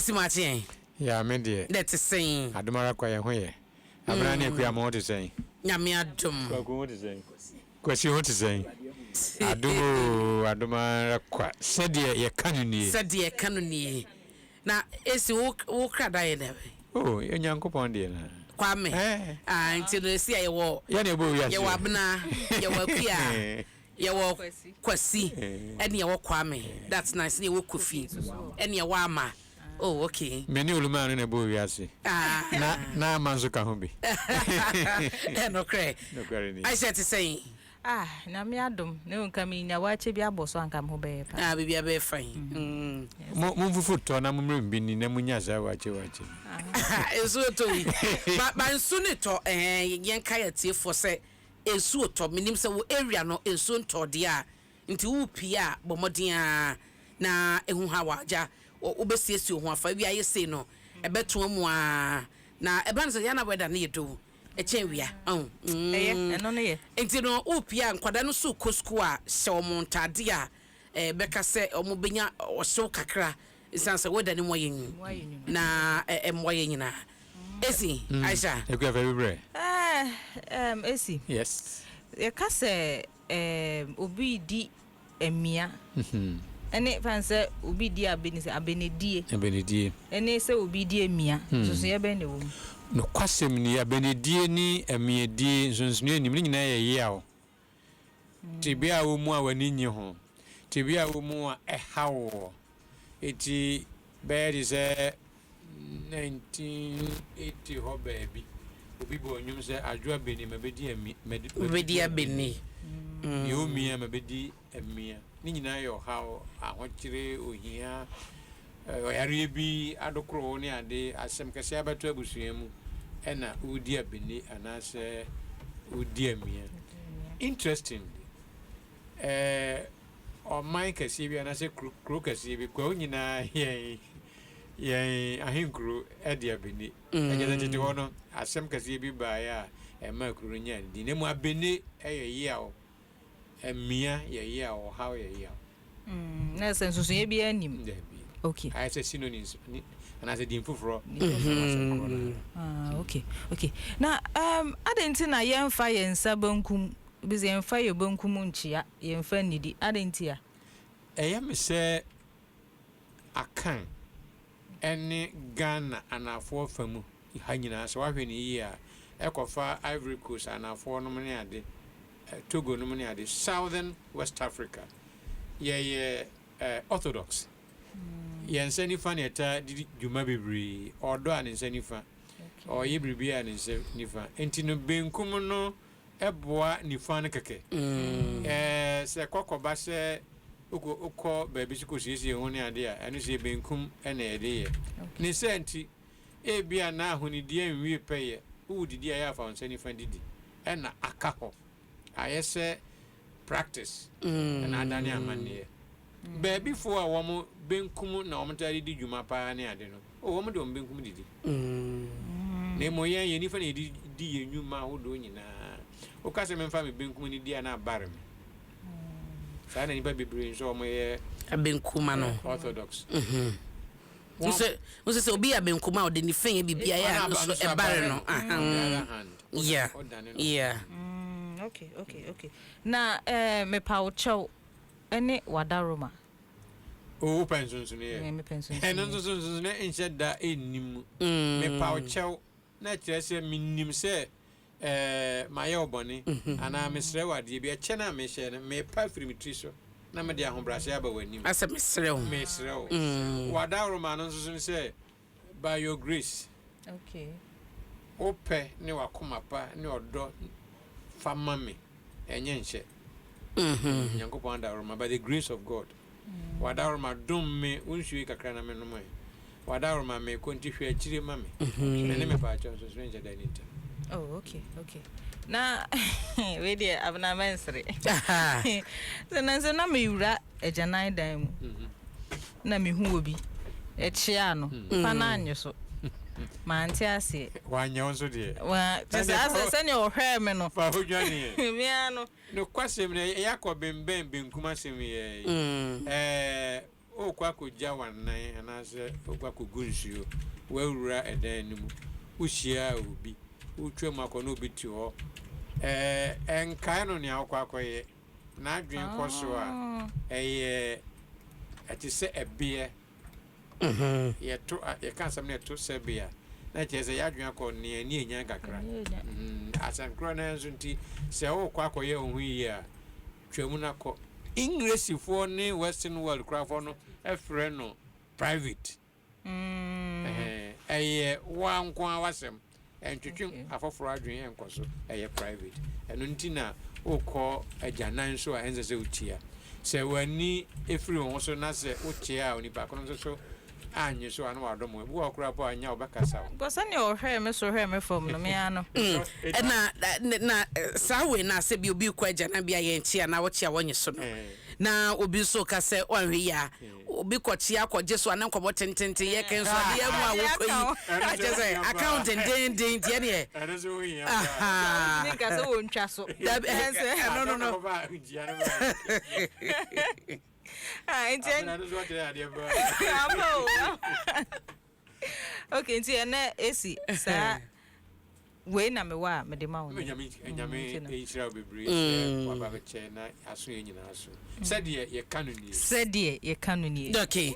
Esi mu akye yɛn. Yeah, me deɛ. Dɛ te sɛn? Adom ara kwa yɛn ho yɛ. Abena ne Akua mo ho te sɛn? Nyame adom. Kwaku ho te sɛn? Kwasi ho te sɛn? Adom oo, adom ara kwa. Sɛdeɛ yɛka no nie. Sɛdeɛ yɛka no nie. Na Esi wo wo kra da yɛ dɛ bɛn? Oh, Onyankopɔn deɛ na. Kwame. Eh. Ah, nti no esi a yɛwɔ. Yɛn na ɛbɔ wiase. Yɛwɔ Abena, yɛwɔ Akua. Yɛwɔ Kwasi ɛne yɛwɔ Kwame that's nice ne yɛwɔ Kofi ɛne yɛwɔ Ama oh okay. Me ne Olumaa no na ɛbɔɔ wiase. Na na Ama nso ka ho bi. Nokorɛ. Nokorɛ ni. Aisha te sɛn? Ah Nyame adom na nka me nya wakyɛ bi abɔ so anka me ho bɛyɛ paa. Ah biribiara bɛyɛ fine. Mm. Mo momfufu tɔ na mommrɛ me bi nni na munya saa wakyɛ wakyɛ yi. Nsuo tɔ yi. Ba ba nsu ne tɔ ɛhɛn yɛnka yɛ atiefoɔ sɛ Nsuo tɔ, menim sɛ wo area no nsuo ntɔɔ deɛ a, nti wo pue a bɔ mmɔden ara na ɛhu how a gya wobɛsiesie wo ho afa. Awia ayɛ sei no ɛbɛtoa mu ara na ɛba no sɛ yɛn na weather no yɛ doo ɛkyɛn awia ɔn mm. Ɛyɛ, ɛno no yɛ. Nti no wo pue a nkwadaa no nso rekɔ sukuu a hyɛ wɔn ntaadeɛ a ɛbɛka sɛ wɔbɛnya ɔhyew kakra Esiane sɛ weather no mu ayɛ nwunu na ɛmmoa yɛn nyinaa. Esi, Aisha. Akua fa bi brɛ. Eh, um, Esi. Yes. Yɛka sɛ um, obi redi amia. Ɛne fan sɛ obi di abene sɛ abenedie. Abenedie. Ɛne sɛ obi di amia. Nsonsonoeɛ bɛn na ɛwɔ mu? Nokwasɛm ni, abenedie ne amiadie nsonsonoeɛ nnim. Ne nyinaa yɛ yaw. Tebea a ɛwɔ mu a w'ani nnye ho, tebea a ɛwɔ mu a ɛhaw wo. Enti bɛyɛ te sɛ 1980 hɔ baabi, obi bɔɔ nnwom sɛ, Adwo Abeni, mabɛdi ami, mabɛdi abeni. Deɛ ɔmia, mabɛdi amia. Ne nyinaa yɛ ɔhaw, ahokyere, ohia, ɔyareɛ bi, adokorow ne ade, asɛm kɛseɛ abɛto abusua mu ɛna wodi abene anaasɛ wodi amia. Interestingly, eh, ɔman kɛseɛ bi anaasɛ kuro, kuro kɛseɛ bi, kwawu nyinaa yɛn yɛn ahenkuro de abene. Ɛkyɛ sɛ tete hɔ no, asɛm kɛseɛ bi baeɛ a ɛmaa kuro no nyaa ne din. Na mmom abene yɛ yaw. Amia yɛ yaw, ɔhaw yɛ yaw. Mm, na sɛ nsusuiɛ biara nnim. Dabi. Okay. Ayɛ sɛ synonyms ni anaasɛ din foforɔ. Mm-hmm. Korɔ no. Ah, okay, okay. Na um, adɛn nti na yɛmfa yɛn nsa benkum, bi sɛ yɛmfa yɛn benkum nkyia, yɛmfa nnidi, adɛn nti a? Ɛyɛ me sɛ Akan ne Ghana anaafoɔ fa mu ha nyinaa sɛ woahwɛ no yie a, ɛkɔfa Ivory Coast anaafoɔ nom ne ade, Togo nom ne ade, Southern West Africa, yɛyɛ Orthodox. Yɛn nsa nifa na yɛtaa de di dwuma bebree. Ɔdɔ a ne nsa nifa, ɔyɛ biribi a ne nsa nifa. Nti no benkum no boa nifa no kɛkɛ. Ɛɛ sɛ kɔkɔba sɛ wokɔ wokɔ baabi so kɔsiesie ho ne ade a, ɛno sɛ benkum na yɛde yɛ. Ne saa nti, ebia na ahonidie nwie pɛyɛ, wodidi a ɛyɛ a fa wo nsa nifa didi, ɛna aka hɔ. Ayɛ sɛ practice na adane amanneɛ. Baabifoɔ a wɔn benkum na wɔtaa de di dwuma paa ne ade no, oh, wɔn de wɔn benkum didi. Na mmom yɛn, yɛn nifa na yɛde di yɛn nnwuma ahodoɔ nyinaa. Woka sɛ memfa me benkum nidi a na abare me. Saa na nnipa bebree nso a wɔyɛ Abenkuma no. Orthodox. Nso nso sɛ obi yɛ abenkuma a ɔde nifa yɛ biribi a ɛyɛ a no so ɛbare no. On the other hand, Yeah. ɔdane no. Yeah. Okay, okay, okay. Na eh, mepa wo kyɛw ne w'adaroma. O, wopɛ nsonsonoeɛ? Ɛɛ, mepɛ nsonsonoeɛ. Ɛno nso so nsonsonoeɛ nhyɛ da nni mu. Mepa wo kyɛw na ɛkyerɛ sɛ menim sɛ ɛɛ mayɛ wo bɔne anaa mesrɛ wo adeɛ bi. Ɛkyɛ no a mehyɛ no, mepa afiri me tiri so na mede ahobrɛaseɛ aba w'anim. Asɛ mesrɛ wo. Mesrɛ wo. W'adaworoma no nso so ne sɛ by your grace. Okay. Wo pɛ ne w'akoma pa ne ɔdɔ fa ma me, ɛnyɛ nhyɛ. Nyankopɔn adaworoma, by the grace of God. W'adaworoma dom me, wo nsuo yi kakra na menom ɛ. W'adaworoma mekɔ nti hwɛ akyire ma me. Me ne me paakyɛw nsonsonoe nhyɛ da nni ntam. Oh, okay, okay. Na wei deɛ abena mɛnsere. Sɛ nansa na mewura agyanan dan mu. Na mehu obi. Ɛkyea no. Fa no annye so. Mante aseɛ. Wanyɛ wo nso deɛ. Wa kyɛ sɛ asɛ sɛnea ɔhwɛɛ me no. Fa ho dwaneɛ. Me ara no. Nokwasɛm no, ɛyɛ akɔ bembɛn benkum asɛm yi ara yi. Ɛɛ. Worekɔ akɔgya w'anan anaasɛ worekɔ akɔgu nsuo, woawura ɛdan no mu, wohyia obi, wotwa mu akɔ na obi te hɔ, ɛɛ ɛnkae no nea wokɔ akɔyɛ, n'adwene kɔ so a, ɛyɛ ɛte sɛ ɛbeɛ. Yɛto yɛka asɛm no yɛto sɛbe a, na kyerɛ sɛ yɛadwene akɔ nea ani enyan kakra. Asɛm korɔ no nso nti, sɛ wokɔ akɔyɛ wo ho yie a, twa mu na kɔ. Englishfoɔ ne Western world korafoɔ no frɛ no private. Ɛyɛ woa nko ara w'asɛm. Ɛntwetwe afɔforɔ adwene ɛnkɔ so. Ɛyɛ private. Ɛno nti na wokɔ agyanan so a ɛnsɛ sɛ wokyia. Sɛ w'ani firi wo ho so na sɛ wokyia a onipa ko no nso so annye so a na wadom wo. Ebi wɔ hɔ koraa mpo a ɛnyɛ a ɔbɛkasa wo. Because sɛnea ɔhwɛɛ me so hwɛɛ me fam no, me ara no. Ɛna na saa wei no a sɛ bi obi rekɔ agyananbea yɛnkyea na wokyea wɔnye so no na obi nso reka sɛ wanhwɛ yie a obi kɔkyea kɔgye so a na nkɔmmɔ tententen yɛka nso adeɛ mu a wokɔ yi akyɛ sɛ account dendenden nti ɛneɛ Ɛno nso ho hia paa. Ahaa. Wontumi nka sɛ wɔntwa so. Dabi ɛno no no. Ah, nti ɛn. Abena no nso akyerɛ adeɛ paa. Ama o. Okay, nti ɛnɛ esi saa wei na mewɔ a mede ma wo. Nyame Nyame nti no. nhyira wo bebree sɛ waba bɛkyɛ na aso yɛ nyinaa so. Sɛdeɛ yɛka no nie. Sɛdeɛ yɛka no nie. Okay.